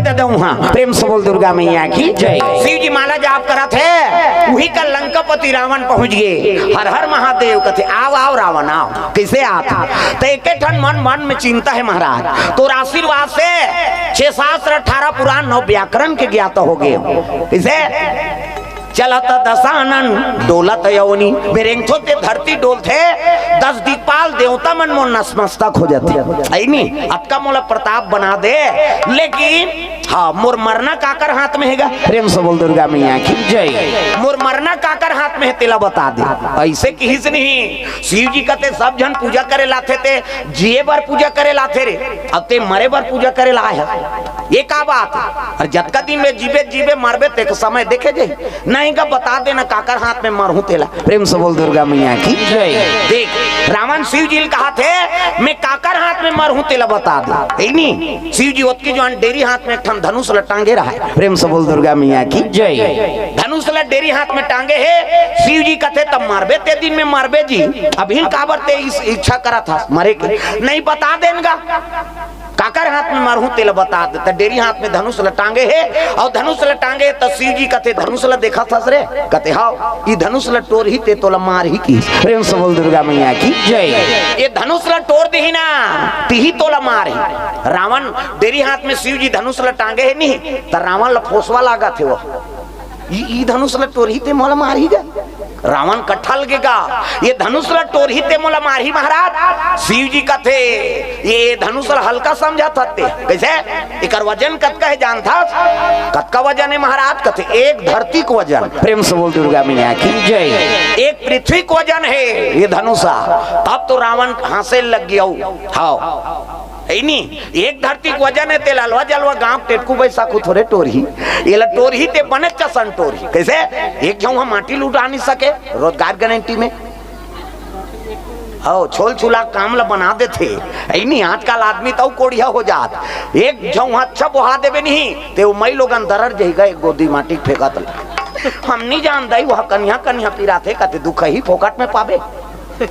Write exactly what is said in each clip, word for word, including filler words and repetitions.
दे दऊं। हाँ, प्रेम से बोल दुर्गा मैया की जय। शिव जी माला जाप करत हे, उही का लंकापति रावण पहुंच गे। हर हर महादेव कथे, "आव, आव रावण, आव।" कइसे आत? त एके ठन मन, मन में चिंता हे महाराज, तोर आशीर्वाद से छह शास्त्र, अठारह पुराण, नौ व्याकरण के ज्ञाता हो गे। कइसे? चलत दशानन डोलत अवनी, बेरेंगथो ते धरती डोलथे, दस दिक्पाल देवता मन मोर नसमस्तक हो जाथे। अइ नी, अतका मोला प्रताप बना दे, लेकिन हाँ, मोर मरना काकर हाथ में हे गा? प्रेम से बोल दुर्गा मैया की जय। मोर मरना काकर हाथ में हे, तेला बता दे। अइसे किहिस नहीं, शिव जी कथे सब झन पूजा करे ल आथे, ते जिए बर पूजा करे ल आथे रे, अब ते मरे बर पूजा करे ल आए हे। ये का बात हे? अउ जतका दिन में जीबे, जीबे, मरबे, ते समय देखे जाही। नहीं गा, बता देना काकर हाथ में मरहूं तेला। प्रेम से बोल दुर्गा मैया की जय। देख, रावण शिव जी ल कहाथे, "मैं काकर हाथ में मरहूं तेला बता दे।" हे नी? शिव जी ओतकी जुवार डेरी हाथ में एक ठन धनुष ल टांगे रहय। प्रेम से बोल दुर्गा मैया की जय। धनुष ल डेरी हाथ में टांगे हे। शिव जी कथे, "तब मरबे ते दिन में मरबे जी, अभी काबर ते इस इच्छा करत हस मरे के?" नहीं, बता देन गा। काकर हाथ में मरहूं तेला बता दे। त डेरी हाथ में धनुष ल टांगे हे, अउ धनुष ल टांगे हे त शिव जी कथे, "धनुष ल देखत हस रे?" कथे, "हाव।" "ई धनुष ल टोरही ते तोला मारही," किहिस। प्रेम से बोल दुर्गा मैया की जय। "ये धनुष ल टोर देही ना, तिही तोला मारही।" रावण डेरी हाथ में शिव जी धनुष ल टांगे हे नहीं, त रावण ल फोसवा लागत हे वो। "ई, ई धनुष ल टोरही ते मोला मारही गा?" रावण कठल गे गा, "ये धनुष ल टोरही ते मोला मारही महाराज?" शिव जी कथे, "ये धनुष ल हल्का समझत हस ते।" कइसे? "एकर वजन कतका हे जानथस?" "कतका वजन हे महाराज?" कथे, "एक धरती के वजन।" प्रेम से बोल दुर्गा मैया की जय। "एक पृथ्वी के वजन हे ये धनुषा।" तब तो रावण हाँसे लग गे। हाव, हे नी, एक धरती के वजन हे, तेला अलवा जलवा गांव टेटकू बैसाखू थोरे टोरही, एला टोरही ते बने चसन टोरही। कइसे? एक झउहा माटी ल उठा नहीं सके, रोजगार गारंटी में। हव, छोल छुला काम ल बना देथे। हे नी, आजकल आदमी त अउ कोढ़िया हो जात। एक झउहा अच्छा बोहा देबे नहीं, ते वो मई लोगन दरर जही गा, एक गोदी माटी फेंकत ले। "हम नहीं जानत ही, वो कनिहा कनिहा पिराथे," कथे, "दुखही फोकट में पाबे।"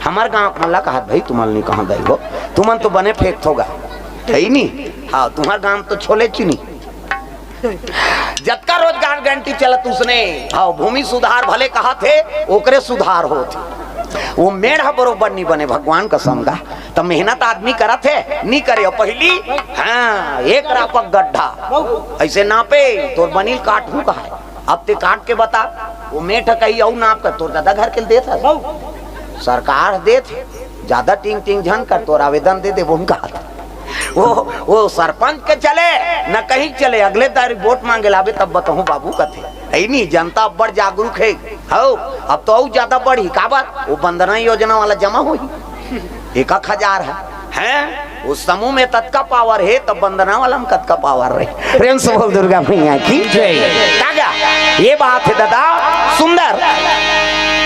हमर गांव के मन ला कहत, "भाई, तुमन नहीं कहा दई हो, तुमन तो बने फेंकथो गा।" हे नी? हाँ, तुम्हर गांव तो छोले चुनी। जतका रोजगार गारंटी चलत उसने, हाँ, भूमि सुधार भले कहत हे, ओकरे सुधार होत हे। वो मेड़ ह बरोबर नहीं बने, भगवान कसम गा। त मेहनत आदमी करत हे, नहीं करे। अउ पहिली, हाँ, एक रापक गड्ढा, अइसे नापे, तोर बनिल काटहूं कहाय। अब ते काट के बता, वो मेड़ ह कही अउ नाप कर, तोर ददा घर के ल देत हस। सरकार देत हे, जादा टिंग टिंग झन कर, तोर आवेदन दे देबो हम कहा। वो, वो सरपंच के चले, न कहीं के चले, अगले दारी वोट मांगे ल आबे तब बतहूं बाबू कथे। हे नी, जनता अब्बड़ जागरूक हे। हव, अब तो अउ जादा बढ़ही, काबर? वो वंदना योजना वाला जमा होही। एकक हजार हे, हैं? वो समूह में ततका पावर हे, त वंदना वाला में कतका पावर रही। प्रेम से बोल दुर्गा मैया की जय। तागा, ये बात हे दादा, सुंदर।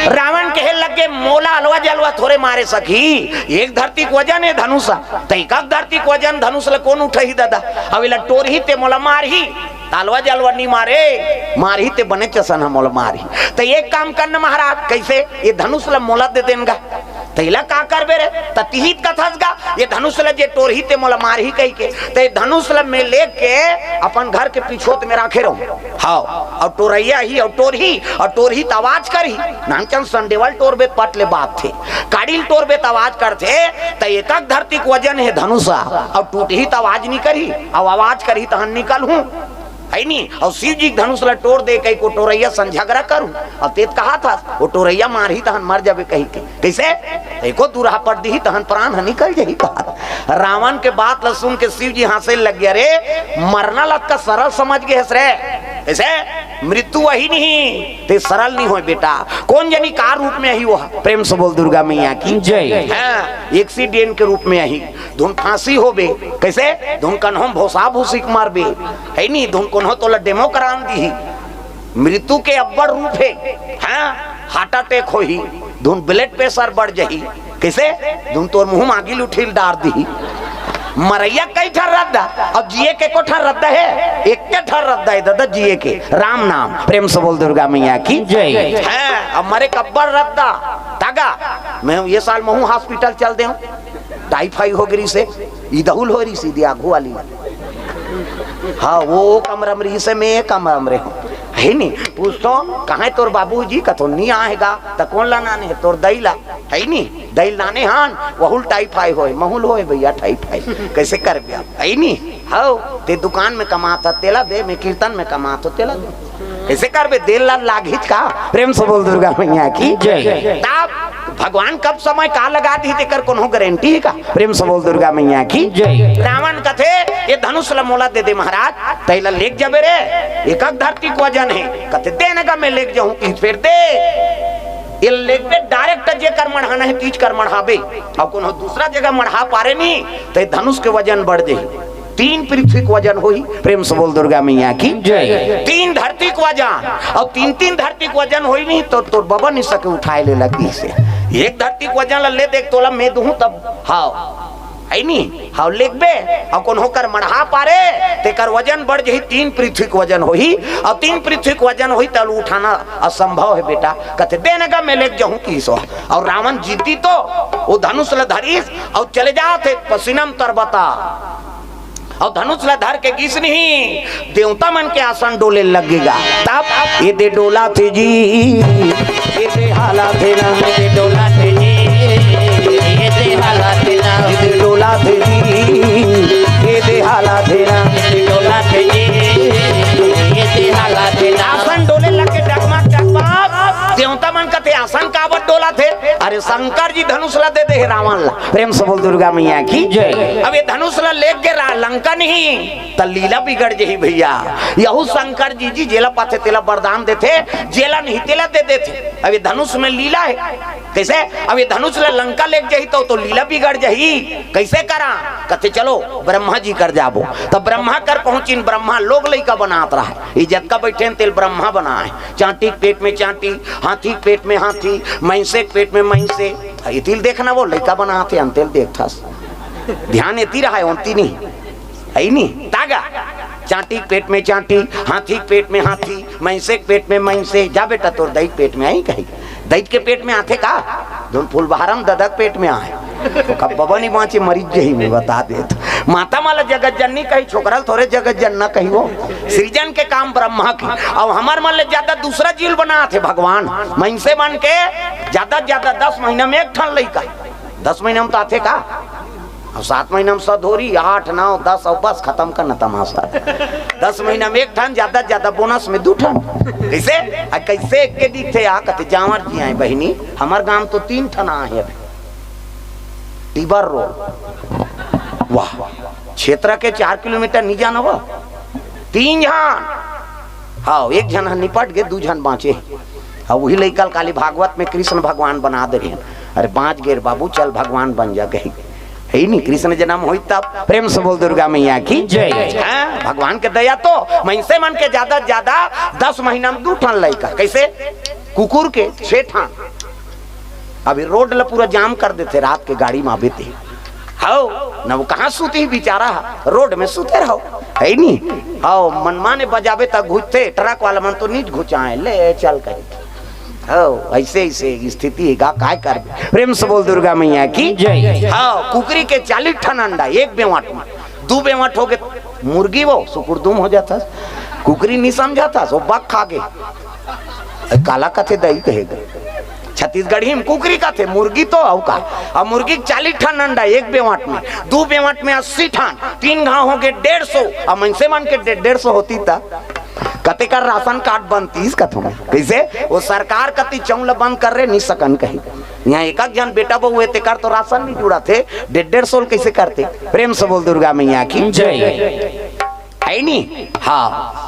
रावण कहे लगे, "मोला अलवा जलवा थोरे मारे सकही, एक धरती के वजन हे धनुषा, त एकक धरती के वजन धनुष ल कोन उठही दादा? अब एला टोरही ते मोला मारही, त अलवा जलवा नहीं मारे, मारही ते बने चसन ह मोला मारही। त एक काम करना महाराज, कइसे? ये धनुष ल मोला दे देन गा।" "तेला का करबे रे?" "त तिही त कथस गा, ये धनुष ल जे टोरही ते मोला मारही कहिके। त ये धनुष ल मैं लेके अपन घर के पिछोत में राखे रहूं। हव, अउ टोरइया ही, अउ टोरही, अउ टोरही त आवाज करही। नानचन संडेवा ल टोरबे त पट ले बाजथे, काड़ी ल टोरबे त आवाज करथे, त एकक धरती के वजन हे धनुषा, अउ टूटही त आवाज नहीं करही, अउ आवाज करही तहन निकलहूं।" हे नी? अउ शिव जी के धनुष ल टोर दे कहिके टोरइया सन झगरा करू। अब ते त कहाथस, वो टोरइया मारही तहन मर जाबे कहिके। कइसे? एको दूरहा पट दिही तहन प्राण ह निकल जही कहाथस। रावण के बात ल सुन के शिव जी हाँसे लग गे, "अरे, मरना ल अतका सरल समझ गे हस रे। कइसे? मृत्यु वही नहीं, ते सरल नहीं होय बेटा। कोन जनी का रूप में आही वो ह?" प्रेम से बोल दुर्गा मैया की जय। हाँ, accident के रूप में आही। धुन फांसी होबे, कइसे? धुन कन्हो म भोसा भूसी के मारबे, हे नी? धुन कोनो तोला demo करान दिही। मृत्यु के अब्बड़ रूप हे, हाँ, heart attack होही, धुन blood pressure बढ़ जही, कइसे? धुन तोर मुंह म आगी ल उठिल डार दिही। मरइया कई ठन रद्दा, अउ जिए के एको ठन रद्दा हे, एके ठन रद्दा हे दादा जिए के, राम नाम। प्रेम से बोल दुर्गा मैया की जय। हाँ, अउ मरे के अब्बड़ रद्दा, तागा, मैं ये साल महूं hospital चल देंव। टाइफाई हो गे रिहिसे, इदहुल हो रिहिसे, इदे आघू वाली। हाँ, वो कमरा में रहिसे, मैं ये कमरा में रहूं, है नी? पूछथों, "कहाँ हे तोर बाबूजी?" कथों, "नी आए हे गा।" "त कोन ला लाने हे?" "तोर दई ला।" है नी? "दई ला लाने हन, वहू ल टाइफाई होय, महू ल होय भैया टाइफाई।" कइसे करबे अब, है नी? हव, ते दुकान में कमाथस, तेला दे, मैं कीर्तन में कमाथों, तेला दे। कइसे करबे, दे ला लागही का? प्रेम से बोल दुर्गा मैया की जय। तब भगवान कब समय का लगा दिही, तेकर कोनो गारंटी हे का? प्रेम से बोल दुर्गा मैया की जय। रावण कथे, "ये धनुष ला मोला दे दे महाराज, तैला लेग जाबे रे, एक धरती के वजन हे।" कथे, "दे न गा, मैं लेग जाहूं।" कि फेर दे, ये लेग दे direct, जेकर मढ़ाना हे तीज कर मढ़ाबे, अउ कोनो दूसरा जगह मढ़ा पारे नी, त ये धनुष के वजन बढ़ जाही। तीन पृथ्वी के वजन होही। प्रेम से बोल दुर्गा मैया की जय। तीन धरती के वजन, अउ तीन तीन धरती के वजन होही नी, त तोर बबा नी सके उठाए ले लगी से। एक धरती के वजन ला ले देख, तोला मैं दूहूं तब, हव, है नी? हव, लेगबे, अउ कोनो कर मढ़ा पारे, तेकर वजन बढ़ जाही, तीन पृथ्वी के वजन होही, अउ तीन पृथ्वी के वजन होही, त उठाना असंभव हे बेटा। कथे, "दे न गा, मैं लेग जाहूं।" कि सो, अउ रावण जिद्दी तो, वो धनुष ला धरिस, अउ चले जात हे पसीनम तरबता। अउ धनुष ला धर के गिस नहीं, देवता मन के आसन डोले लगे गा। तब ये दे डोलाथे जी, ये दे हालाथे ना, ये दे डोलाथे जी, ये दे हालाथे ना, ये दे डोलाथे जी, ये दे हालाथे ना, ये दे डोलाथे जी, ये दे हालाथे ना। आसन डोले लगे डगमग डगमग। देवता मन कथे, "आसन काबर डोलाथे?" "अरे शंकर जी धनुष ला दे दे हे रावण ला।" प्रेम से बोल दुर्गा मैया की जय। अब ये धनुष ला लेग गे रा-, लंका नहीं, त लीला बिगड़ जही भैया। यहू शंकर जी जी जेला पाथे तेला वरदान देथे, जेला नहीं तेला दे देथे। अब ये धनुष में लीला हे। कइसे? अब ये धनुष ला लंका लेग जही त, त लीला बिगड़ जही। कइसे करा? कथे, "चलो ब्रह्मा जी कर जाबो।" त ब्रह्मा कर पहुंचिन, ब्रह्मा लोग लइका बनात रहा। ये जतका बइठे हे तेला ब्रह्मा बनाए। चांटी के पेट में चांटी, हाथी के पेट में हाथी, मइंसे के पेट में मइंसे। ये तेला देखना, वो लइका बनात हे, अंते ल देखथस। ध्यान एती रहा हे, ओन्ती नहीं। हे नी? तागा। चांटी के पेट में चांटी, हाथी के पेट में हाथी, मइंसे के पेट में मइंसे। जा बेटा, तोर दई के पेट में आही कही। दई के पेट में आथे का? जोन फूलबहारम ददा के पेट में आए। ओकर बबा नी बांचे, मरिच जही में बता देत। माता मन ला जगत जननी कही, छोकरा ल थोरे जगत जनना कही वो। सृजन के काम ब्रह्मा के। अउ हमर मन ले ज्यादा दूसरा जीव बनाथे भगवान। मइंसे मन के ज्यादा ज्यादा दस महीना में एक ठन लइका। दस महीना में तो आथे का? अउ सात महीना में सधोरी, आठ, नौ, दस, अउ बस खतम करना तमाशा। दस महीना में एक ठन, ज्यादा ज्यादा बोनस में दू ठन। कइसे? आ कइसे एक के दिखथे? आ कथे, जांवर जी आए बहिनी, हमर गांव तो तीन ठन आहे अभी। टीबर रोड। वाह, क्षेत्र के चार किलोमीटर नी जाना वो। तीन झन। हाँ, एक झन ह निपट गे, दू झन बांचे। हाँ, वही लइका ल काली भागवत में कृष्ण भगवान बना दे रहे हैं। अरे बांच गे रे बाबू, चल भगवान बन जा कही। हे नी, कृष्ण जन्म होई तब। प्रेम से बोल दुर्गा मैया की जय। हाँ, भगवान के दया तो मइंसे मन के ज्यादा ज्यादा दस महीना में दू ठन लइका। कइसे? कुकुर के छे ठन। अभी रोड ल पूरा जाम कर देथे, रात के गाड़ी म आबे ते। हव, न वो कहाँ सुतही बिचारा ह, रोड में सुते रहो, हे नी? हव, मनमाने बजाबे त घुचथे, ट्रक वाला मन तो नीच घुचाए, ले चल कहे। हव, अइसे अइसे स्थिति हे गा, काय करबे? प्रेम से बोल दुर्गा मैया की जय। हव, कुकरी के चालीस ठन अंडा एक बेंवट में, दू बेंवट होगे, मुर्गी वो सुकुरदुम हो जाथस, कुकरी नी समझाथस, वो बक खा गे। काला कथे दई कहे गा। छत्तीसगढ़ी में कुकरी कथे, मुर्गी तो अउ का। अब मुर्गी के चालीस ठन अंडा एक बेंवट में, दू बेंवट में अस्सी ठन, तीन घांव होगे डेढ़ सौ, अब मइनसे मन के डे-, डेढ़ सौ होतिस त कतेक राशन कार्ड बनतिस कथों में। कइसे? वो सरकार कति चौं ल बंद कर रे, नी सकन कही। इहाँ एक एक झन बेटा बहू हे, तेकर तो राशन नी जुड़त हे, डेढ़ डेढ़ सौ ल कइसे करते? प्रेम से बोल दुर्गा मैया की जय। हे नी? हाँ।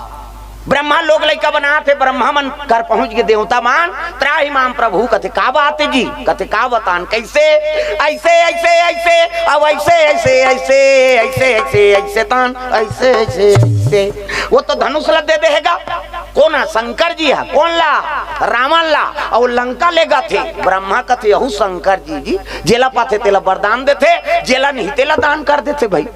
ब्रह्मा लोग लइका बनाथे, ब्रह्मा मन कर पहुंच गे देवता मन, "त्राहि माम प्रभु।" कथे, "का बात हे जी?" कथे, "का बतान?" कइसे? अइसे, अइसे, अइसे, अब अइसे, अइसे, अइसे, अइसे, अइसे, अइसे तान, अइसे, अइसे, अइसे। वो तो धनुष ला दे दे हे गा। कोन ह? शंकर जी ह। कोन ला? रावण ला। अउ लंका लेगथे। ब्रह्मा कथे, "यहू शंकर जी, जी, जेला पाथे तेला वरदान देथे, जेला नहीं तेला दान कर देथे भाई।"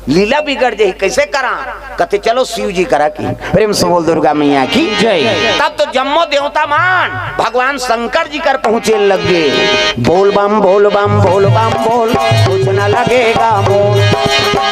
लीला बिगड़ जाही, कइसे करा? कथे, "चलो शिव जी करा की।" प्रेम से बोल दुर्गा मैया की जय। तब तो जम्मो देवता मन भगवान शंकर जी कर पहुंचे लग गे। बोल बम, बोल बम, बोल बम, बोल, कुछ न लगेगा मोल।